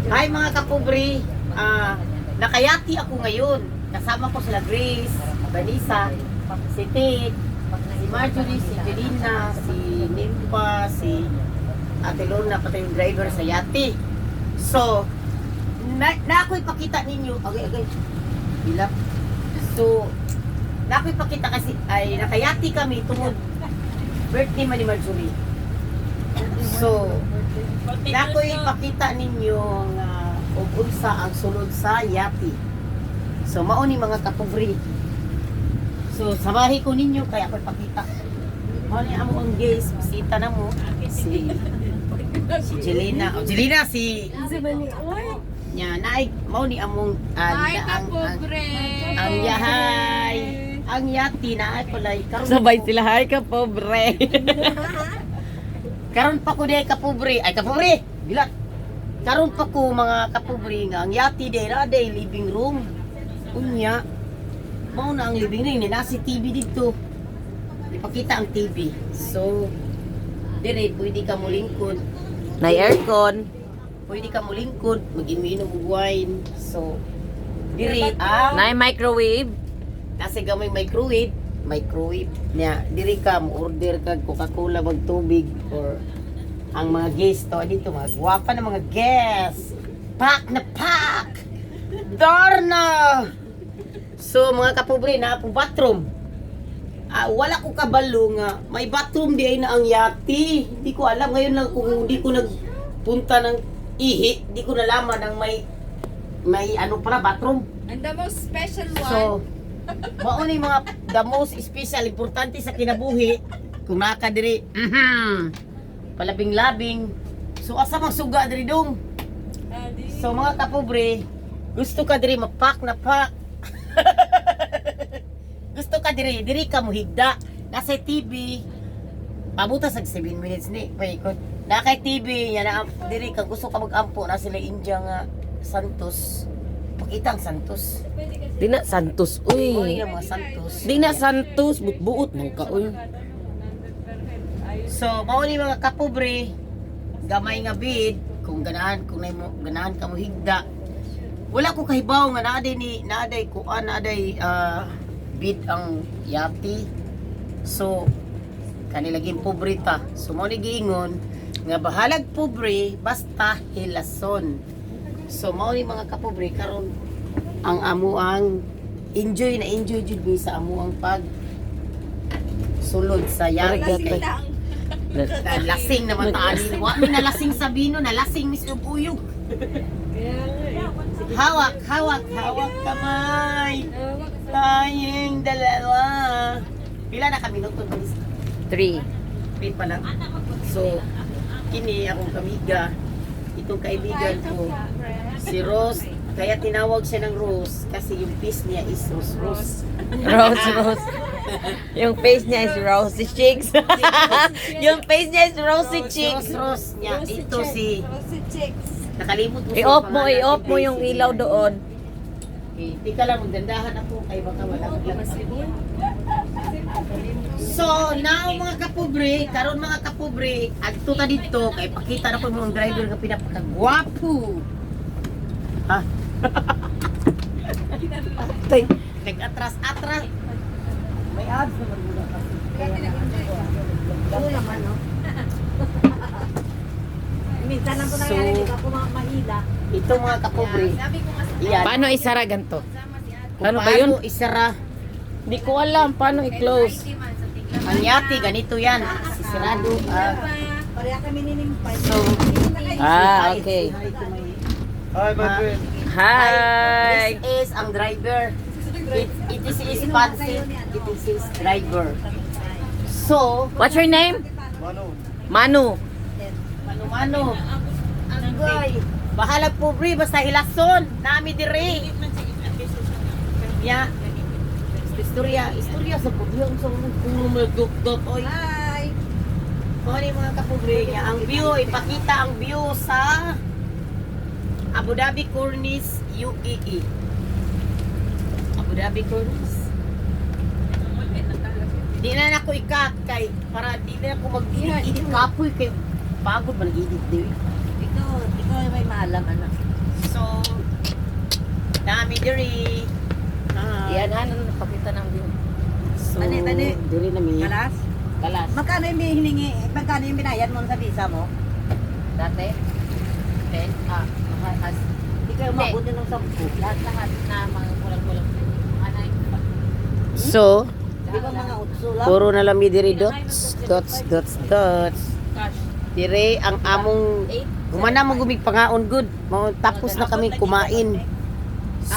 Hi, mga kapobre. Ah, nakayate ako ngayon. Kasama ko sila Grace, Vanessa, si Tate, si Marjorie, si Jelina, si Nimpa, si Ate Lorna, pati yung driver sa yate. So, na ako'y pakita ninyo. Okay, okay. Bilap. So, na ako'y pakita kasi ay nakayate kami tungod birthday man ni Marjorie. So, na ako'y pakita ninyo nga ug unsa ang sulod sa yate. So, mao ni, mga kapobre. So, samahi ko ninyo kaya ako'y pakita. Mao ni amo ang guys, bisita na mo si si Jelena. Oh, Jelena, si nya naay mao ni among Hi, ang kapobre! ang yahay. Ang yate na ay palay karon Sabay sila, "Hi ka, pobre." Karon pa ko day, kapobre. Ay, kapobre. Bilat. Karon pa ko, mga kapobre, nga ang yate day na day living room. Unya mao na ang living room ni nasi TV dito. Ipakita ang TV. So dire pwede ka mulingkod. Nay aircon. Pwede ka mulingkod, mag-iminom og wine. So dire ang Nay microwave. Nasa gamay microwave, microwave niya. Diri ka mo order kag Coca-Cola, mag tubig or ang mga guest to dito, mga gwapa na mga guest. Pack na pack. Darna. So mga kapobre, na po bathroom. Ah, wala ko kabalo nga may bathroom di ay na ang yate. Hindi ko alam, ngayon lang kung hindi ko nagpunta ng ihi, di ko nalaman ang may ano pala, bathroom. And the most special one, So, mao ni mga the most special, importante sa kinabuhi kung naa ka diri, palabing-labing. So asa mang suga diri dong? So mga kapobre, gusto ka diri mapak na pak. Gusto ka diri, diri ka muhigda. Nasa TV, pabuta sa 7 minutes ni paikot. Na kay TV, yan na diri ka gusto ka magampo na sila India nga Santos. Pakita ang Santos. Di na Santos, Uy, uy. ang mga Santos. Di na Santos, buot man ka, uy. So, mao ni, mga kapobre, gamay nga bid, kung ganahan, kung nay mo ganahan ka mo higda. Wala ko kahibaw nga naa day ni naa day kuan, naa day bid ang yate. So, kanila laging pobre ta. So mao ni giingon nga bahalag pobre basta hilason. So mao ni, mga kapobre, karon ang amo ang enjoy na enjoy jud mi sa amo ang pag sulod sa yate kay lasing naman ta ani. Wa mi nalasing sa bino, nalasing mis uyog. Hawak, hawak, hawak kamay. Tayong dalawa. Pila na kami minuto, bilis? 3. 3 pa lang. So, kini akong kamiga. Itong kaibigan ko, si Rose. Kaya tinawag siya ng Rose kasi yung face niya is Rose Rose. Rose, Rose. Yung face niya is rosy cheeks. Yung face niya is rosy Si cheeks. Rose Rose niya. Ito si, Rosy chicks. Nakalimot ko sa I-off mo, pangalan, i-off si mo yung Daisy. ilaw doon. Okay, tika lang, magdandahan ako kay baka malaglag. So, now, mga kapobre, karon, mga kapobre, adto ta dito kay pakita na ko mo ang driver nga pinapakagwapo. Ha? Tay. Nag-atras-atras. May ads naman muna kasi. Oo naman, no? Minsan lang po So, nangyari, hindi ka po mahila. Ito, mga kapobre. Sabi ko nga sa Iyan. Paano isara ganito? Kung Paano ba yun? paano isara Hindi ko alam paano i-close. ang yate, ganito yan. Sisirado. Ah, Pareha kami ninimpay. So, Ah, hi, okay. hi to my- Hi, my friend. Hi. This is ang driver. It is his pansit. It is his driver. So, What's your name? Manu. Manu. Mano-mano. Agay. Bahala pobre, basta hilason. Nami dire. Ya. Istorya, istorya sa pobre. Ang sa mga puro mga dot-dot. Oy. Hi! Mao ni, mga kapobre niya. Ang view, ipakita ang view sa Abu Dhabi Corniche, UAE. Abu Dhabi Corniche. Di na nako ikat kay para di na ako mag-edit. Kapoy kay pagod man edit di. Ikaw, ikaw ay may maalam, anak. mi diri. Ah. Yan, ano, napakita ng view. So, Tani, tani. diri na mi. Kalas? Kalas. Magkano yung hiningi, magkano yung binayad mo sa visa mo? Dati? 10? Ah, as, Hindi kayo Hindi. umabot ng 10. Lahat-lahat na mga kulang-kulang. Mga nine pa. So, Di ba mga 8 lang? puro na lang mi diri dots, dots, dots, dots. Cash. Dire ang among Eight. humana mo gumig pangaon good. Mao tapos na kami kumain.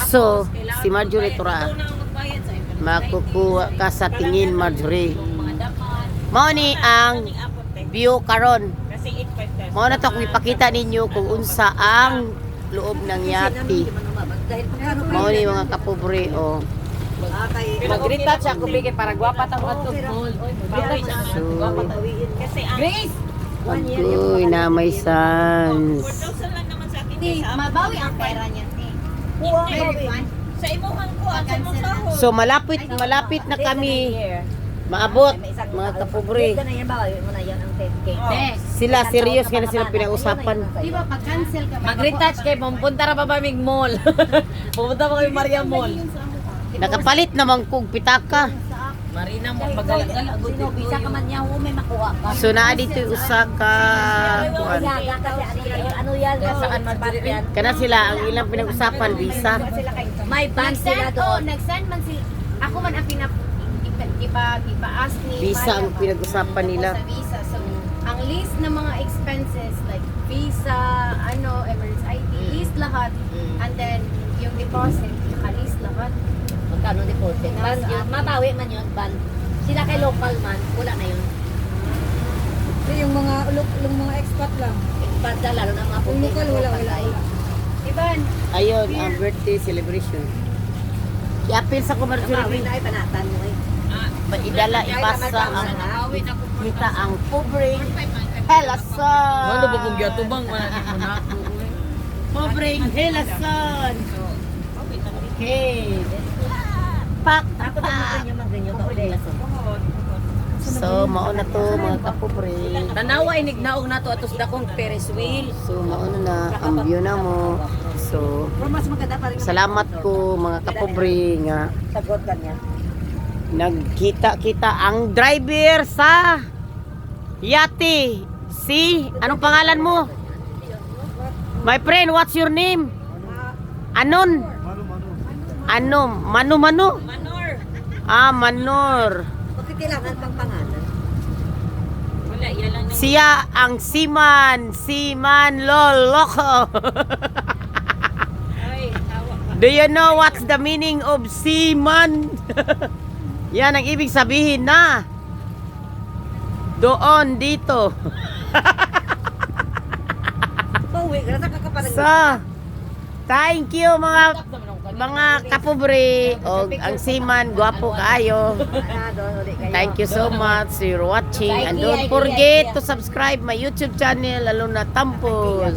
So, si Marjorie Tura, makukuha ka sa tingin, Marjorie. Mao ni ang view karon. Mao na to akong ipakita ninyo kung unsa ang loob ng yate. Hindi man umabot. Dahil pagkano pa Mao ni mga kapobre oh. Ah, kay Mag-retouch ako, bigay para gwapa ta mga tugmol. So, Grace! agoy na may sans. Hindi, mabawi ang pera niya. Eh. Sa imuhang kuan, sa imong sahod. So malapit malapit na kami maabot, mga kapobre. Hindi na yan, babawi mo na yan ang 10K. Sila serious nga na sila pinag-usapan. Di ba, pag-cancel ka, may Mag-retouch kay pumunta ra pa ba mig mall? Pumunta pa kami Maria Mall. Nakapalit naman kog pitaka. Marina mo magalagala Sino, visa ka man niya, oh, may makuha ka. So naa dito yung usa ka kuan. Yaga kasi ano yan, ano yan, Saan, Marjorie? yan. Kana sila ang ilang pinag-usapan visa. May ban sila Nag-send, oh, doon. nag-send man sila. Ako man ang pinap ipa, ipa, ipa-ask ni Visa Maya ang ba? pinag-usapan nila. Tungkol sa visa. So, ang list ng mga expenses like visa, ano, Emirates ID, list lahat. And then, yung deposit, naka-list lahat. Magkano deposit? Ban yun, mabawi man yun, ban. Sila kay local man, wala na yun. Yung mga expat lang. Expat na, lalo na mga Yung puti. local, wala, wala, wala. Iban, Ayun ang birthday celebration. Iapil sa Mabawi commercial na ay panatan mo eh. idala ipasa ang kita ang pobreng helason. Ano ba kung giatubang man ni mo nako? Pobreng helason. Okay. Pak Ako na pak. ganyan man ganyan ka ulit. So mao na to mga kapobre. Tanawa inig naog nato atos dakong Ferris wheel. So mao na na ang view na mo. So Pero mas maganda pa rin. ang salamat ko mga kapobre nga Sagot ka niya. nagkita-kita ang driver sa yate. Si, anong pangalan mo? My friend, what's your name? Anon? Ano? Manu Manu? Manor. Ah, Manor. Bakit kailangan pang pangalan? Wala, yan lang. Siya ang Siman, Siman Loloko. Ay, tawa ka. Do you know what's the meaning of seaman? Yan ang ibig sabihin na doon dito. Pauwi ka na, saka ka pa rin. So, thank you mga kapobre o ang seaman, gwapo kaayo. Ah, doon uli kayo. Thank you so much for watching and don't forget to subscribe my YouTube channel, Alona Tampos.